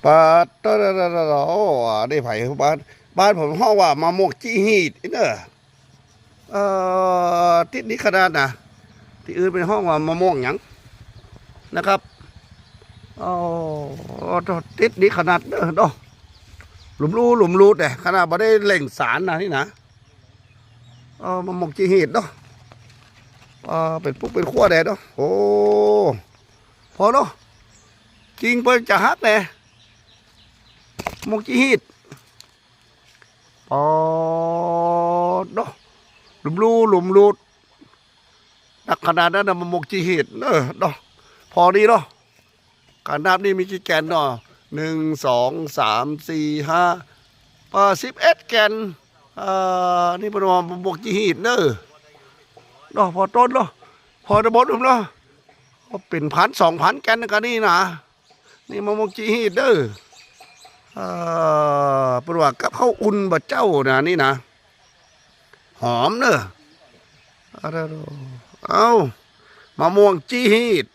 ປາດ ໂອ້ ອັນນີ້ໃຜ ບ້ານ ບ້ານຜົມຮ້ອງວ່າມະມ່ວງຈີ່ຮີດເດີ. ເອີ ຕິດດີຂະໜາດນະ ທີ່ອື່ນເພິ່ນຮ້ອງວ່າມະມ່ວງຫຍັງນະຄັບ. ໂອ້ ຕິດດີຂະໜາດເດີເນາະ ຫຼຸມຫຼູ່ ຫຼຸມຫຼູດເດ້ ຂະໜາດບໍ່ໄດ້ເລັ່ງສານນະນີ້ນະ. ເອີ ມະມ່ວງຈີ່ຮີດເນາະ ເປັນປຸກເປັນຄົວແດ່ເນາະ. ໂອ້ ພໍເນາະ ກິ່ງເພິ່ນຈະຫັກແດ່ ມະມ່ວງຈີ່ຮີດ. ປາດເນາະ ຫຼຸມຫຼູ່ ຫຼຸມຫຼູດ ໜັກຂະໜາດນັ້ນນະ ມະມ່ວງຈີ່ຮີດເດີເນາະ. ພໍດີເນາະ ການນັບນີ້ມີກີ່ແກ່ນເນາະ ໜຶ່ງ ສອງ ສາມ ສີ່ ຫ້າ ປາ ສິບເອັດແກ່ນ. ເອີ ນີ້ເພິ່ນວ່າມະມ່ວງຈີ່ຮີດເດີເນາະ ພໍຕົ້ນເນາະ ພໍຕຳບົນເນາະ ເປັນພັນ ສອງພັນແກ່ນກະນີ້ນະ. ນີ້ມະມ່ວງຈີ່ຮີດເດີ ເອີ ເພິ່ນວ່າກັບເຂົ້າອຸ່ນບາດເຈົ້ານະ ນີ້ນະ ຫອມເດີ. ເອົາ ມະມ່ວງຈີ່ຮີດ